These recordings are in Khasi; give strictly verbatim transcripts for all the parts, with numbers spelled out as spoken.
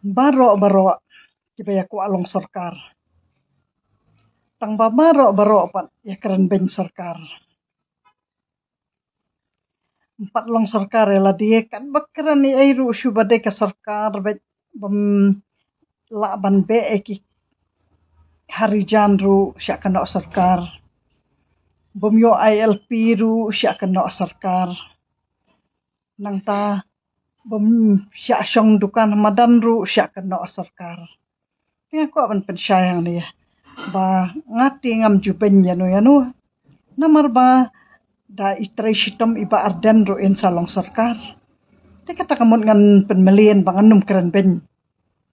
baroh baroh kiba ïa kwah long sorkar. Tang ba baroh baroh pat ïa kren beiñ sorkar. Ym pat long sorkar ïa lade, kat ba kren ei ei ruh shu ba dei ka sorkar beit, bym lah ban beh ïa ki harijan ruh shah kynnoh sorkar. Bym ïoh I L P ruh shah kynnoh sorkar. Nangta bym shah shong dukan ha madan ruh shah kynnoh sorkar. Te nga kwah ban pynshai hangne ba nga te ngam ju beiñ ïano ïano. Namar ba da i trei shitom i Bah Ardent ruh in sa long sorkar. Te kata ka mut ngan pynmlien ba ngan ym kren beiñ.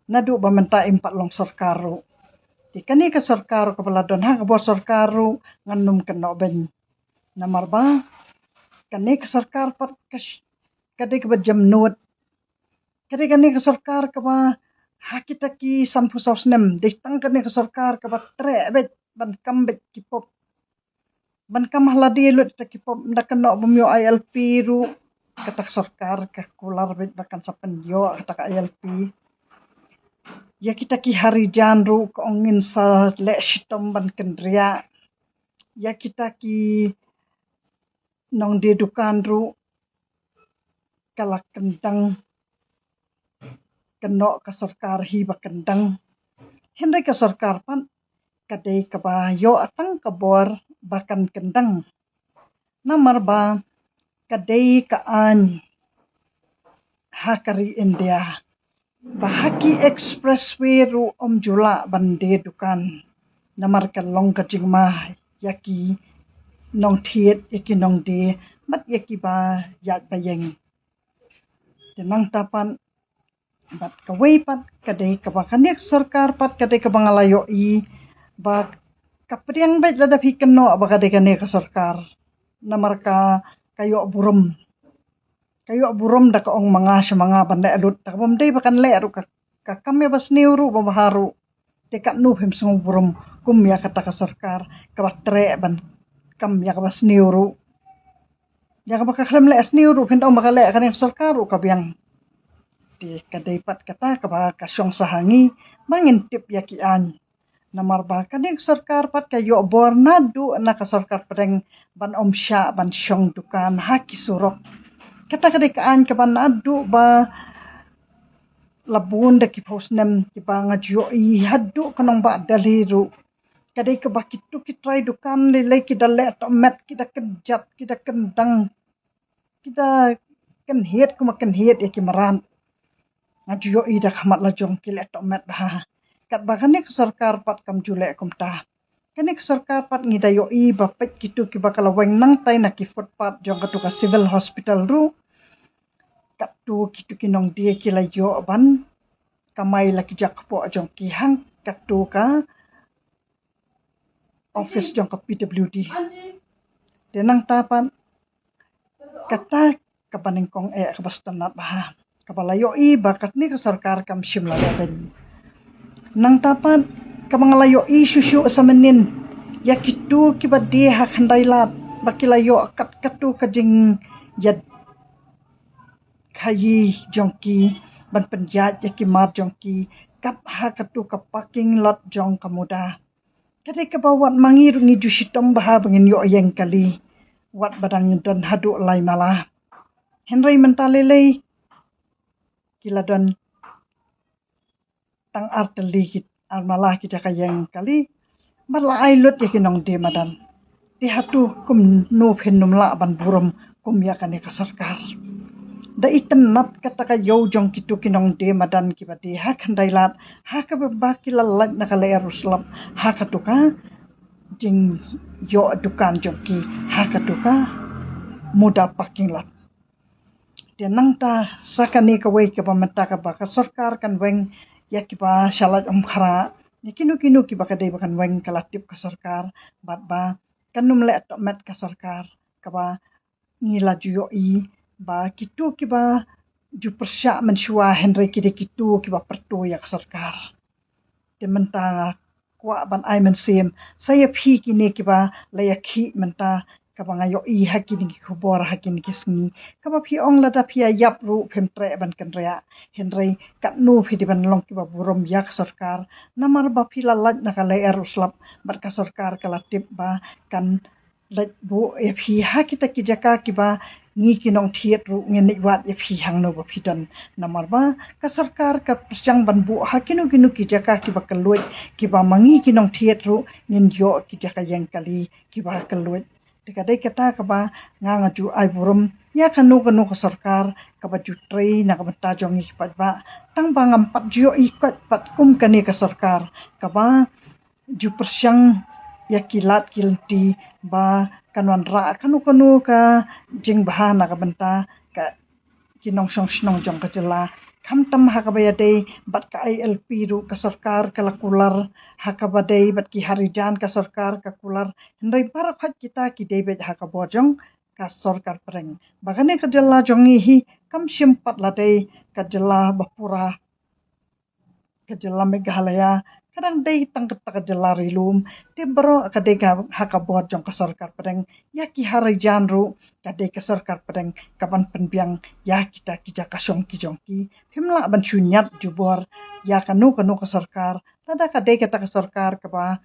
Naduh ba mynta im pat long sorkar ruh. Te kane ka sorkar kaba la don ha ka bor sorkar ruh ngan ym kynnoh beiñ. Namar ba kane ka sorkar pat ka sh-, ka dei kaba jemnud. Ka dei kane ka sorkar kaba ha kita ki sanphew saw snem, dei tang kane ka sorkar kaba treh beit ban kam beit ki pop. Ban kam ha lade lut kita ki pop, da kynnoh bym ïoh I L P ruh, kata ka sorkar ka kular beit ba kan sa pynïoh kata ka I L P. Ïa kita ki harijan ruh ka ong ngin sa leh shitom ban kynriah. Ïa kita ki nongdie dukan ruh ka la kyndang, kynnoh ka sorkar hi ba kyndang. Hynrei ka sorkar pat ka dei kaba ïoh tang ka bor ba kan kyndang. Namar ba ka dei ka aiñ ha ka ri India ba ha ki expressway ruh ym ju lah ban die dukan. Namar ka long ka jingma ïa ki nongthied, ïa ki nongdie bad ïa kiba ïaid ba ïeng. Te nangta pat bad kawei pat ka dei kaba kane ka sorkar pat ka dei kaba nga la ïohi ba ka pdiang beit lada phi kynnoh ba ka dei kane ka sorkar. Namar ka, ka ïoh burom. Ka ïoh burom da ka ong ma nga sha ma nga ban leh lut, da kaba ym dei ba kan leh ruh ka, ka kam ïa ba sniew ruh ba bha ruh. Te katno phim sngew burom kum ïa kata ka sorkar kaba treh ban kam ïa kaba sniew ruh. Ïa kaba ka khlem leh sniew ruh phin da ong ba ka leh, kane ka sorkar ruh ka biang. Te ka dei pat kata kaba ka shong sah ha ngi ba ngin tip ïa ki aiñ. Namar ba kane ka sorkar pat ka ïoh bor naduh na ka sorkar pdeng ban ym shah ban shong dukan ha ki surok. Kata ka dei ka aiñ kaba naduh ba la bun da ki phew snem kiba nga ju ïohi haduh ka nongbah Delhi ruh. Ka dei kaba kitu ki trai dukan lei lei ki da leh tohmet, ki da kynjat, ki da kyndang, ki da kynhied kum kynhied ïa ki mrad. Nga ju ïohi da khmat la jong ki leh tohmet bha. Katba kane ka sorkar pat kam ju leh kumta. Kane ka sorkar pat ngi da ïohi ba peit kitu kiba ka la weng nangtai na ki footpath jong katu ka civil hospital ruh. Katu kitu ki nongdie ki la ïoh ban kamai la ki jaka kpoh jong ki hang katu ka office jong ka P W D. Te nangta pat kata kaba nyngkong eh kaba sngewtynnat bha, kaba la ïohi ba katne ka sorkar kam shym la leh beiñ. Nangta pat kaba nga la ïohi shuh shuh sa mynnin ïa kitu kiba die ha Khyndai Lad ba ki la ïoh kat katu ka jingïaid khaïi jong ki ban pynïaid ïa ki mat jong ki kat ha katu ka parking lot jong ka MUDA. Ka dei kaba wat ma ngi ruh ngi ju shitom bha ba ngin ïoh ïeng kali wat ba dang don haduh lai mala. Hynrei mynta lei lei ki la don tang ar tylli ki, ar mala ki jaka ïeng kali. Bad la ai lut ïa ki nongdie madan. Te hato kumno phin ym lah ban burom kum ïa kane ka sorkar? Da itynnat kata ka ïew jong kitu ki nongdie madan kiba die ha Khyndai Lad, ha kaba ba ki la lait na ka lyer u slap ha katu ka jingïoh dukan jong ki ha katu ka MUDA parking lot. Te nangta sa kane kawei kaba mynta kaba ka sorkar kan weng ïa kiba shalait umkhrah, ïa kino kino kiba ka dei ba kan weng ka la tip ka sorkar, bad ba kan ym leh tohmet ka sorkar, kaba ngi la ju ïohi ba kitu kiba ju pyrshah mynshuwa hynrei ki dei kitu kiba pyrto ïa ka sorkar. Te mynta nga kwah ban ai mynsiem sa ïa phi kine kiba la ïakhih mynta, kaba nga ïohi ha kine ki khubor ha kine ki sngi, kaba phi ong lada phi ïap ruh phim treh ban kynriah. Hynrei katno phi dei ban long kiba burom ïa ka sorkar, namar ba phi la lait na ka lyer u slap, bad ka sorkar ka la tip ba kan lait buh ïa phi ha kita ki jaka kiba ngi ki nongthied ruh ngin leit wad ïa phi hangno ba phi don. Namar ba ka sorkar ka pyrshang ban buh ha kino kino ki jaka kiba kylluid, kiba ma ngi ki nongthied ruh ngin ïoh ki jaka ïeng kali kiba kylluid. Te ka dei kata kaba nga nga ju ai burom ïa kano kano ka sorkar kaba ju trei na ka bynta jong ngi ki paidbah. Tang ba ngam pat ju ïohi koit pat kum kane ka sorkar kaba ju pyrshang ïa ki lad ki lynti ba kan wanrah kano kano ka jingbha na ka bynta ka ki nongshong shnong jong ka jylla. Khamtam ha kaba ïadei bad ka I L P ruh ka sorkar ka la kular, ha kaba dei bad ki harijan ka sorkar ka kular. Hynrei baroh khoit kita ki dei beit ha ka bor jong ka sorkar pdeng. Ba kane ka jylla jong ngi hi kam shym pat la dei ka jylla ba pura ka jylla Meghalaya, ka dang dei tang kata ka jylla ri lum. Te baroh ka dei ka ha ka bor jong ka sorkar pdeng. Ïa ki harijan ruh ka dei ka sorkar pdeng kaban pynbiang ïa kita ki jaka shong ki jong ki. Phim lah ban shu ñiad jubor ïa kano kano ka sorkar, lada ka dei kata ka sorkar kaba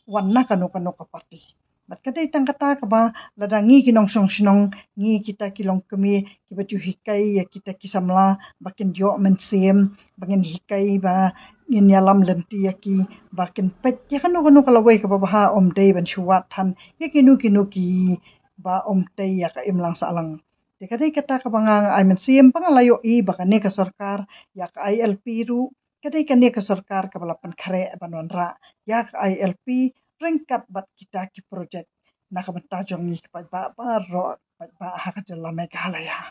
wan na kano kano ka parti. Bad ka dei tang kata kaba lada ngi ki nongshong shnong, ngi kita ki longkmie kiba ju hikai ïa kita ki samla ba kin ïoh mynsiem, ba ngin hikai, ba ngin ïalam lynti ïa ki, ba kin peit ïa kano kano ka lawei kaba bha, ym dei ban shu wad than ïa kino kino kiba ym tei ïa ka imlang sahlang. Te ka dei kata kaba nga nga ai mynsiem ba nga la ïohi ba kane ka sorkar, ïa ka I L P ruh, ka dei kane ka sorkar kaba la pynkhreh ban wanrah ïa ka I L P ryngkat bad kita ki projek na ka bynta jong ngi ki paidbah baroh, paidbah ha ka jylla Meghalaya.